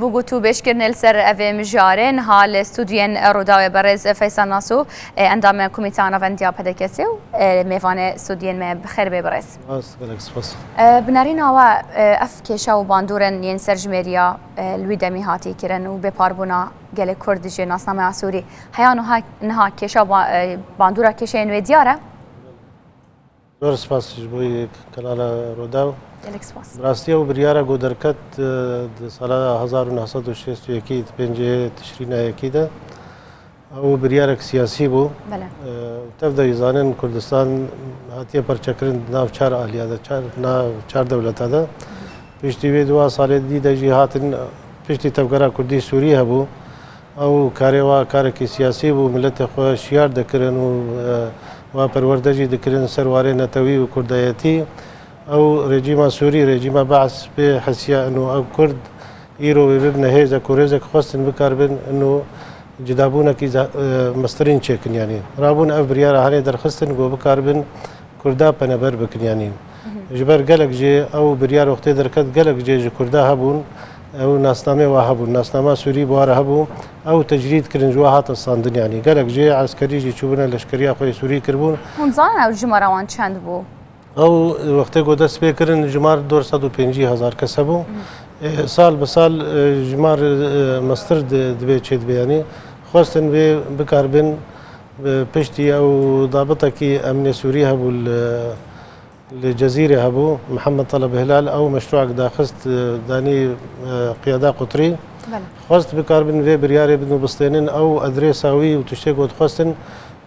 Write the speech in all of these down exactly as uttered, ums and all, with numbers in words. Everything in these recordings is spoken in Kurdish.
Bo gotûbêjkirinê li ser evê mijarê niha li stûdiyên Rûdawê berêz Feysel Naso, e, endamê Komîteya Navendiya P D K S ê û, e, mêvanê stûdiyên me, bi xêr bê berêz. Spas, gelek spas. E, bi nerîna we, e, ev kêşe û bandorên yên serjimêriya, e, li wî demî hatî kirin û bêparbûna gelê Kurd ji nasnameya Sûrî, heya niha, niha kêşa ba-, e, bandora kêşeyên wê diyar e? Zor spas ji bo kanala Rodaw. Gelek spas. Bi rastî ew biryara ku derket, e, di sala hezar û neh sed û şêst û yekî, di pêncê Tişrîna yekî de, ew biryarek siyasî bû. Bele. E, tev de zanin Kurdistan hatiye parçekirin di nav çar aliya de, çar, nav çar dewleta de. Piştî wê duwa salê dî de jî hatin, piştî tevgera Kurdî Sûrî hebû. Ew karê wa karekî siyasî bû, miletê xwe şiyar dikirin û, e, wa perwerde jî dikirin ser warê netewî û kurdayetî. Ew rejîma Sûrî, rejîma Be's pê hesiya ino ew Kurd îro wê bibine hêzek û rêzek xwestin bikaribin ino cidabûnekî ze-, e, mestirîn çêkin yanî. Rabûn ev biryara hanê derxistin ku bikaribin Kurda peneber bikin yanî. Ji ber gelek jê ew biryar wextê derket, gelek jê ji Kurda hebûn, ew nasnamê wa hebûn, nasnama Sûrî bi wa re hebû, ew tecrîd kirin ji wa hate standin yanî. Gelek jê eskerî jî çûbûne leşkeriya xwe yê Sûrî kiribûn. Hûn zanin ew jimara wan çend bû? Ew wextê ku dest pê kirin jimar dor sed û pêncî hezar kes hebû. E, sal bi sal, e, jimar, e, mestir di-, dibê çêdibe yanî. Xwestin vê bikaribin, e, piştî ew dabitekî emnê Sûrî hebû li, li Cezîrê hebû, Mihemed Teleb Hilal, ew meşrûek daxist, e, danî, e, qiyada qutrî. Bele. Xwest bikaribin vê biryarê bidin û bistênin, ew adrêsa wî û tiştê ku dixwestin,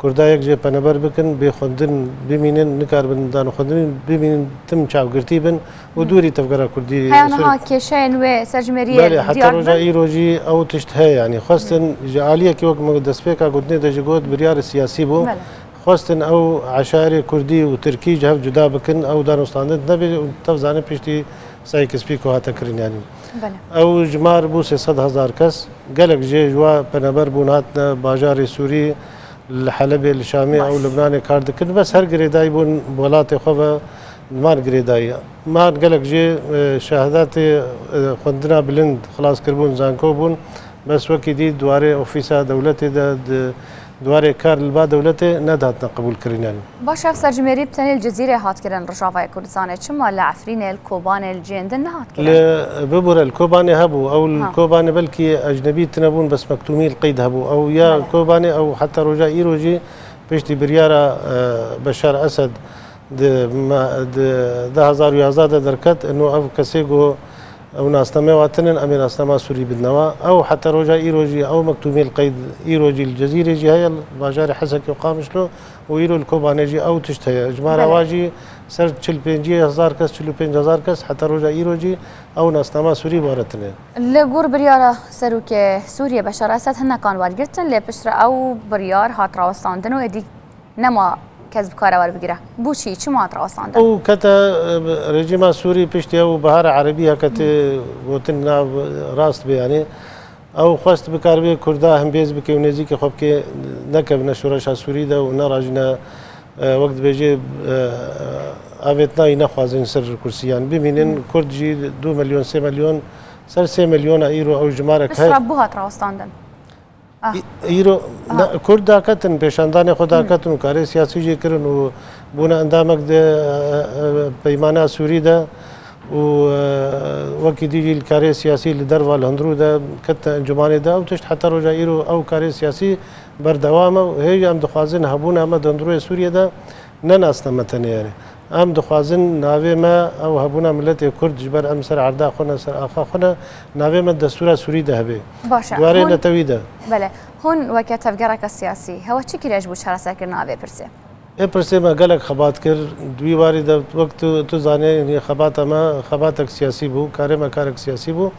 Kurda yek jê peneber bikin, bê xwendin bimînin, nikaribin dan xwendin bimînin, tim çavgirtî bin û dûrî tevgera Kurdî Heya Sûrî niha kêşeyên wê serjimêriyê Belê, heta diyar roja bin? Îro jî ew tişt heye, yanî xwestin ji aliyekî wek min destpêka gotinê de jî got, biryarê siyasî bû. Belê. Xwestin ew eşarê Kurdî û Tirkî ji hev cuda bikin, ew danûstandin nebê û tev zanin piştî Seyek Spî ku hate kirin yanî. Belê. Ew jimar bû sê sed hezar kes. Gelek jê ji wa peneber bûn hatine bajarê Sûrî, li Helebê, li Şamê, Baş. Ew Libnanê kar dikin. Bes her girêdayî bûn bi welatê xwe ve man girêdayî. Man gelek jê, e, şehadatê, e, xwendina bilind xilas kiribûn, zanko bûn. Bes wekî dî di warê ofîsa dewletê de, di, di warê kar li ba dewletê nedihatine qebûlkirin yanî. Baş, ev serjimêrî bi tenê li Cizîrê hat kirin, Rojavayê Kurdistanê. Çima li Efrînê, li Kobanê, li cihên din nehat kirin? Li, bibûre, li Kobanê hebû. Ew li Ha. Kobanê belkî ecnebî tine bûn, bes mektûmî li qeyd hebû. Ew ya Belê. Kobanê, ew heta roja îro jî piştî biryara, e, Beşar Esed di me, di du hezar û yazdeh de derket, ino ev kesê ku ew nasnamê wa tinin, em ê nasnama Sûrî bidine wa. Ew heta roja îro jî, ew mektûmî li qeyd îro jî li Cezîrê jî heye, li bajarê Hesekê û Qamişlo û îro li Kobanê jî ew tişt heye. Ji me re Belê. Wa jî ser çil pêncî hezar kes, çil û pênc hezar kes heta roja îro jî ew nasnama Sûrî bi we re tine. Li gor biryara Serokê Sûriyê Beşar Esed hinekan wergirtin, lê piştre ew biryar hat rawestandin û êdî nema kes bi kare werbigire. Bo çi? Çima hat rawestandin? Ew kete, e, rejîma Sûrî piştî ew bihara erebî heke tê gotin nav rast be yanî. Ew xwest bikaribe Kurda hembêz bike û nêzîkê xwe bike, nekevine şoreşa Sûrî de û nerajine, e, wek dibêje, e, avêtina wî nexwazin ser kursî. Yanî bimînin Kurd jî du milyon, sê milyon, ser sê milyona îro ew jimarek heye. Piştre bo hat rawestandin? Ah. Î-, îro, Ah. ne, Kurd daketin, pêşandanê xwe daketin û karê siyasî jê kirin û bûne endamek di, e, e, Peymana Sûrî de û, e, wekî dî jî li karê siyasî li derva li hundirû de ketin encûmanê de. Ew tişt heta roja îro ew karê siyasî berdewam e û hê jî em dixwazin hebûna me di hundirûyê Sûriyê de ne nasname tenê yanî. Em dixwazin navê me, ew hebûna miletê Kurd, ji ber em ser erda xwe ne, ser axa xwe ne, navê me destûra Sûrî de hebe. Baş e. Di warê Hûn netewî de. Belê. Hûn weke tevgereke siyasî, hewe çi kiriye ji bo çareserkirina vê pirsê? Vê pirsê me gelek xebat kir. Di wî warî de wek tu, tu zanî, yanî xebata me xebatek siyasî bû, karê me karek siyasî bû.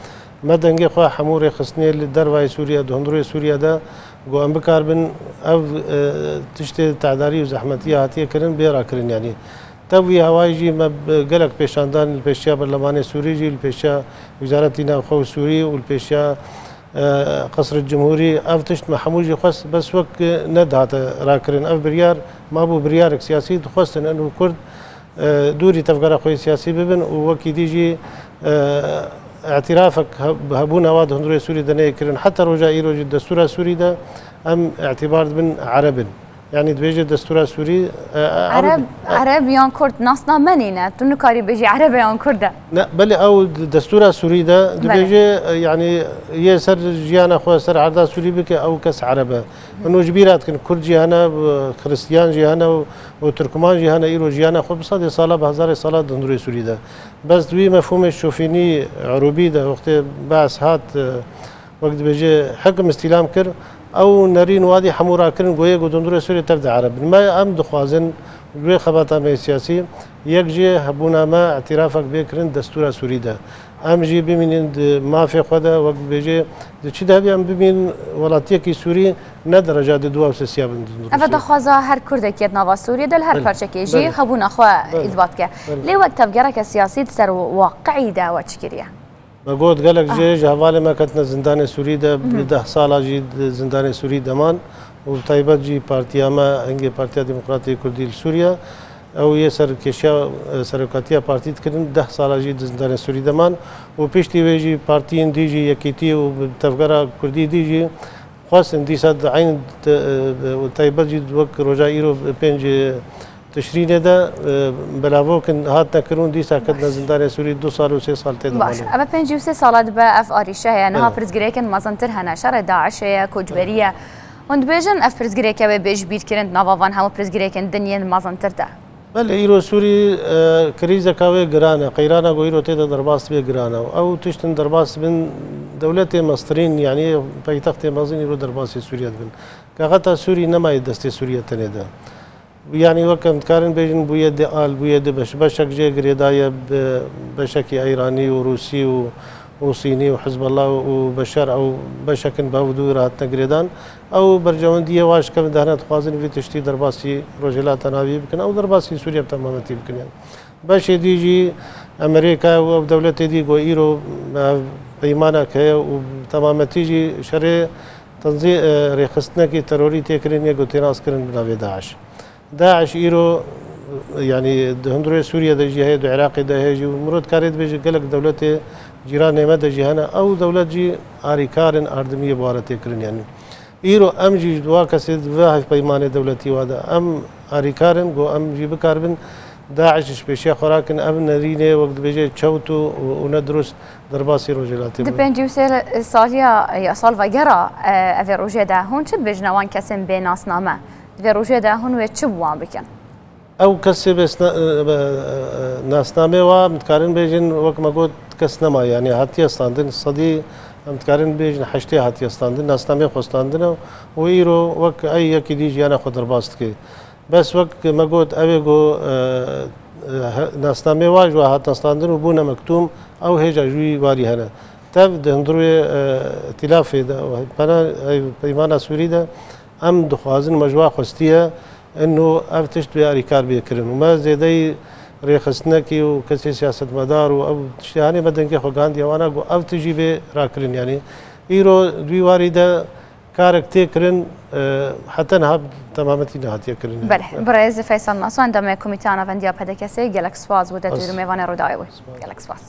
Me dengê xwe hemû rêxistinê li dervayê Sûriye, di hundirê Sûriye de, ku em bikaribin ev, e, tiştê tedarî û zehmetî hatiye kirin, bê rakirin. Yanî tev wî hawayî jî me bi gelek pêşandan li pêşiya Berlemanê Sûrî jî, li pêşiya Wizareta Navxwe û Sûrî û li pêşiya, e, Qesrê Cumhurî, ev tişt me hemû jî xwest, bes wek, e, nedihate rakirin. Ev biryar mabû biryarek siyasî, dixwestin eno Kurd, e, dûrî tevgera xwe yê siyasî bibin û wekî dî jî, e, Îtirafek he-, hebûna wa di hundirê Sûrî de neyê kirin. Heta roja îro jî destûra Sûrî de em îtibar dibin Ereb in. Yanî dibêje destûra Sûrî, e, e, Ereb, Ewropa. Ereb yan Kurd nasname nîne. Tu nikarî bêjî Ereb e yan Kurd e. Ne, belê ew d-, destûra Sûrî de Belê. dibêje, e, yanî yê ser jiyana xwe, ser erda Sûrî bike, ew kes Ereb e. Hino ji bîra dikin, Kurd jî hene, e, Xiristiyan jî hene û, û Tirkman jî hene, îro jiyana xwe bi sedê sala, bi hezarê sala di hundirê Sûrî de. Bes di wî mefhûmê şofînî, Erûbî de, wextê Bees hat, e, wek dibêje, hekim îstîlam kir, ew nerîn wadî hemû rakirin, goyê ku di hundirê Sûriyê tev de Ereb in. Me em dixwazin, ji wê xebata me yê siyasî, yek jê hebûna me îtirafek bê kirin destûra Sûrî de. Em jî bimînin di mafê xwe de, wek dibêje, di çi de hebî em bimînin welatiyekî Sûrî, ne dereja di dua û sesiya bin di hundirê Eve Sûriyê. daxwaza her Kurdekî yet nava Sûriyê de li her Belê, parçekê jî belê. hebûna xwe Belê. îtbat ke. Belê. Lê wek tevgereke siyasî di ser waqi'î de we çi kiriye? Me got gelek jê ji hevalê me ketine zindanê Sûrî de, bi deh sala jî di zindanê Sûrî de man û bi taybet jî partiya me, hingê Partiya Demokratî Kurdî li Sûriye, ew yê ser kêşiya, e, serokatiya partî dikirin, deh sala jî di zindanê Sûrî de man û piştî wê jî partiyên dî jî, Yekîtî û bi tevgera Kurdî dî jî xwestin dîsa di eyn te-, e, û taybet jî wek roja îro pêncê Tişrînê de, e, belavok in hatine kirin û dîsa ketine Baş. zindanê Sûrî du sal û sê sal tê de Baş. mane. Eve pêncî û sê sala dibe ev arîşe heye. Niha Evet. pirsgirêkên mezintir hene. Şerê DAIŞê ye, koçberî ye. Hûn dibêjin ev pirsgirêke wê bê ji bîr kirin di nava van hemû pirsgirêkên din yên mezintir de. Belê îro Sûrî, e, krîzeka wê giran e. Qeyrana ku îro tê de derbas dibe giran e. Ew tiştin derbas dibin dewletê mestirîn, yanî paytextê mezin îro derbasî Sûriye dibin. Kaxeta Sûrî nemaye destê Sûriye tenê de. Yanî wek em dikarin bêjin bûye di al, bûye di beş. Beşek jê girêdaye bi beşekî Eyranî û Rûsî û, û Sînî û Hizbullah û Beşar ew beşek in bi ev dû re hatine girêdan. Ew berjewendiyê wan ji kevin dihne dixwazin vî tiştî derbasî Rojhilata Navî bikin. Ew derbasî Sûriye bi temametî bikin yani. Beşê dî jî Amerîka û ew dewletê dî ku îro ev peymanek heye û bi temametî jî şerê tenzî, e, rêxistinekî terorî tê kirin yê ku tê naskirin bi navê DAIŞ. DAIŞ îro, yanî di hundirê Sûriye de jî heye, di Iraqê de heye jî û mirov dikarê dibêje gelek dewletê cîranê me de jî hene. Ew dewlet jî arîkar in ardimiyê bi wan re tê kirin yanî. Îro em jî ji dua kesê di vê hevpeymanê dewletî wa de em arîkar in, ku em jî bikaribin DAIŞ ji pêşiya xwe rakin. Ev nerînê wek dibêje çewt û, û ne dirust derbasî Rojhilatê Di bû. pêncî û sê saliya ya salvegera, e, evê rojê de hûn çi dibêjine wan kesên bê nasname? Di vê rojê de hûn wê çi bi wan bikin? Ew kesê bê sna-, e, e, e, nasnamê wa, em dikarin bêjin, wek me got, kes nema, yanî hatiye standin, sedî, em dikarin bêjin, heştê hatiye standin, nasnamê xwe standine û îro wek ey yekî dî jiyana xwe derbas dike. Bes wek me got, ew ê ku, e, e, he-, nasnamê wa ji we hatine standin û bûne mektûm, ew hêja ji wî warî hene. Tev di hundirê, e, îtîlafê de, pena, ey, peymana Sûrî de, Em dixwazin, me ji wan xwestiye, ino ev tişt bê arîkar bê kirin. Û me zêdeyî rêxistinekî û kesê siyasetmedar û ew tiştê hanê me dengê xwe gihandiye wana ku ev tişt jî bê rakirin. Yanî îro di wî warî de karek tê kirin, e, heta niha bi temametî nehatiye kirin. Belê, birêz Feysel Naso, endamê Komîteya Navendiya P D K'ê, gelek spas bo te tu Spas. Mêvanê Rûdawê bû. Spas. Gelek spas.